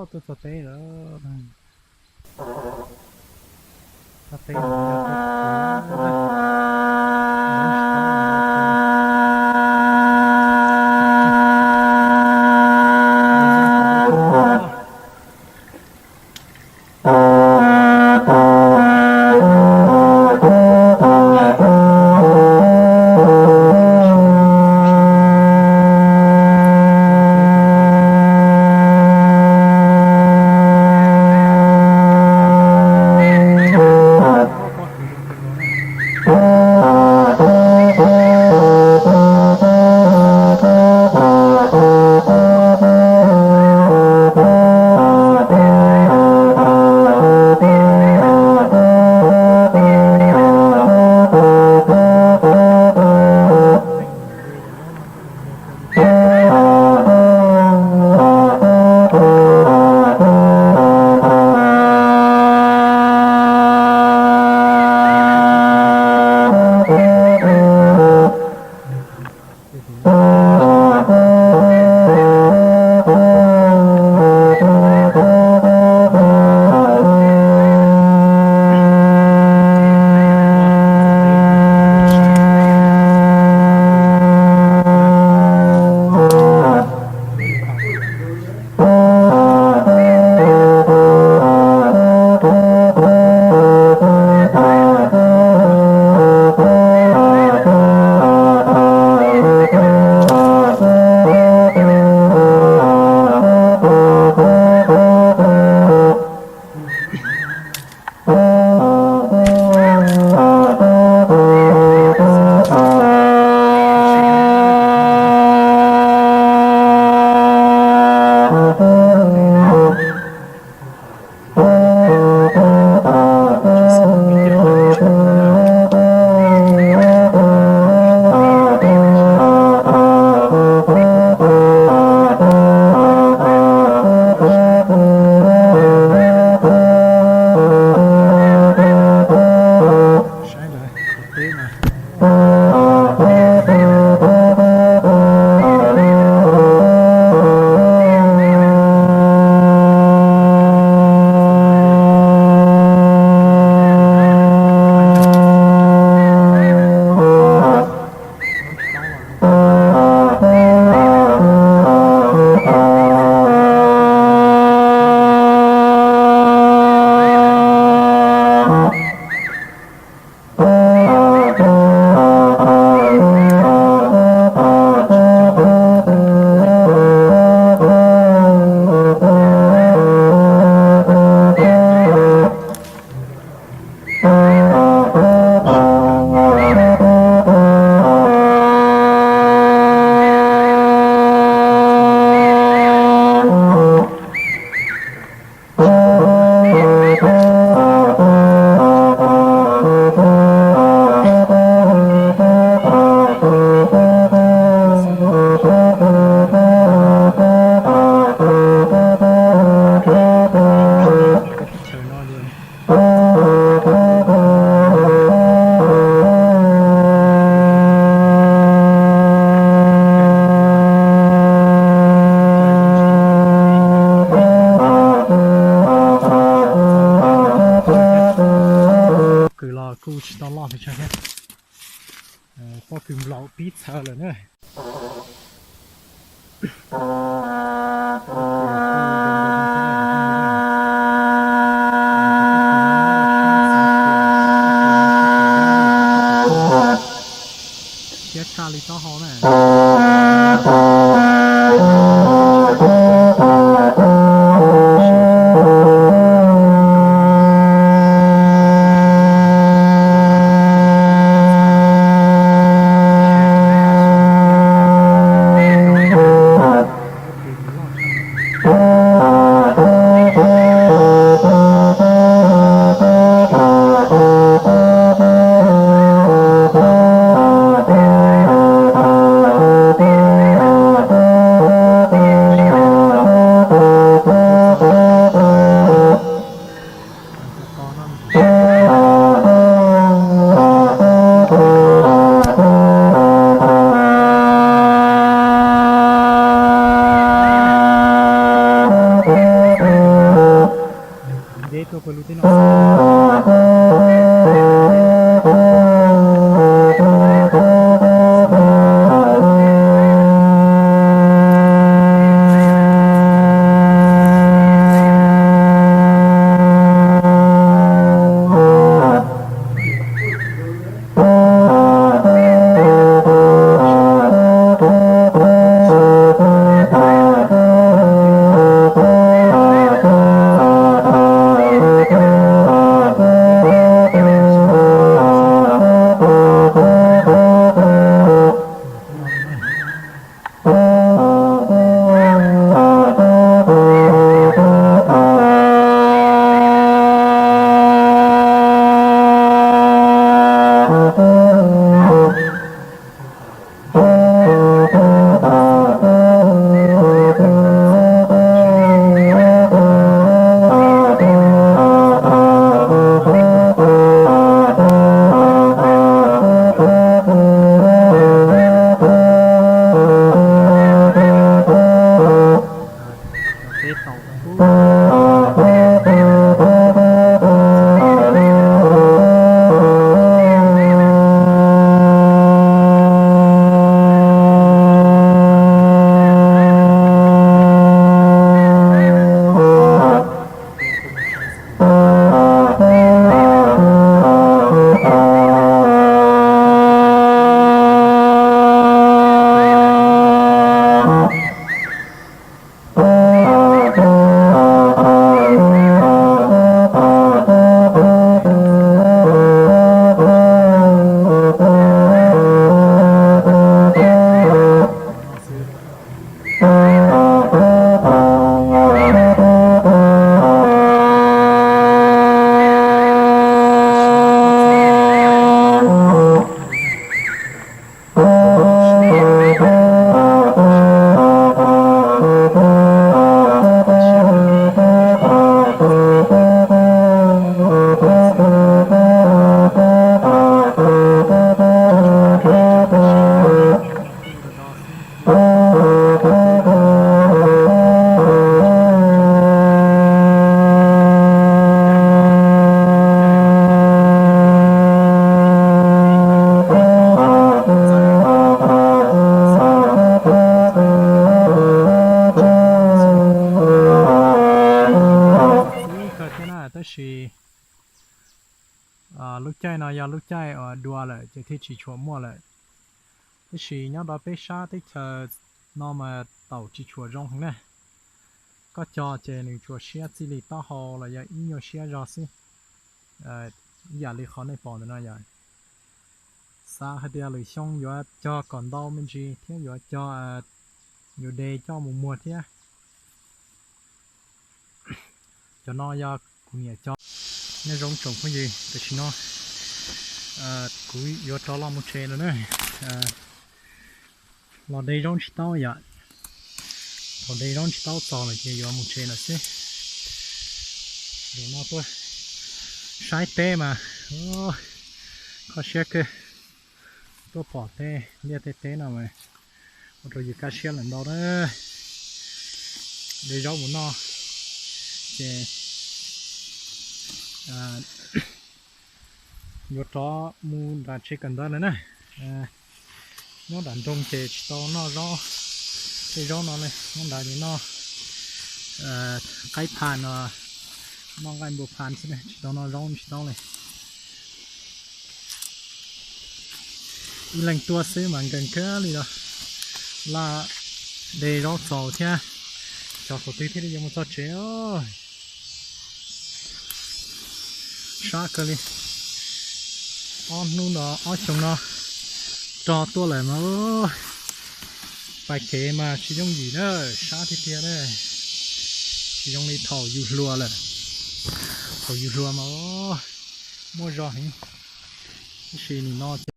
Tuaj txog teb lawm. Txog teb. Pob kws los kuj tsis tau loj pes tsawg thiab. Pob kws nplaum pib txhawv lawm na. Thiab tshaj li taub hau na. Peb tuaj pawg lug teb no. Tab sis lub caij no yog lub caij uas dua lawm ces thiaj tsis tshua muaj lawm. Tab sis nyob rau peb sab teb chaws no mas taum tsis tshua zoo heev na. Koj cog ces nws tsuas siab txij li taub hau los yog ib nyuag siab zog xwb. Ib yam li qhov nej pom ntawm no yom. Xav hais tias lwm xyoo yuav cog kom ntau me ntsis thiab yuav cog, yuav de coj mus muag thiab. Cov no yog kuv niam cog. Nyob zoo tsoom phooj ywg, tam sim no kuv yuav rov los mus tsev lawm na. Los de zaub tsis taub yom. Thaum de zaub tsis taub txog lawm ces yuav mus tsev lawm xwb. Zaum no tuaj saib teb mas kho siab kawg. Tuaj pom tej liaj tej teb no mas ua rau yus kaj siab lawm ntau na. De zaub mus noj ces yuav rov mus nram tsev kawm ntawv lawm na. Nyob nram nroog ces tsis tau noj zaub, tej zaub no ne, nyob nrad ces noj qaib phan no, noj nqaij npua phan xwb, tsis tau noj zaub tsis taub li. Ib leeg tuaj xwb mas nkees kawg li los, laj de zaub txaus thiab. Xyov thaum twg thiaj li yuav mus txog tsev. Sab kawg li. Ob hnub no ob xyoo no rog tuaj lawm mas pais kev mas tsis yooj yim na, sab tiag tiag na. Tsis zoo li thaum yus hluas lawm. Thaum yus hluas mas muaj zog heev, tab sis nim no ces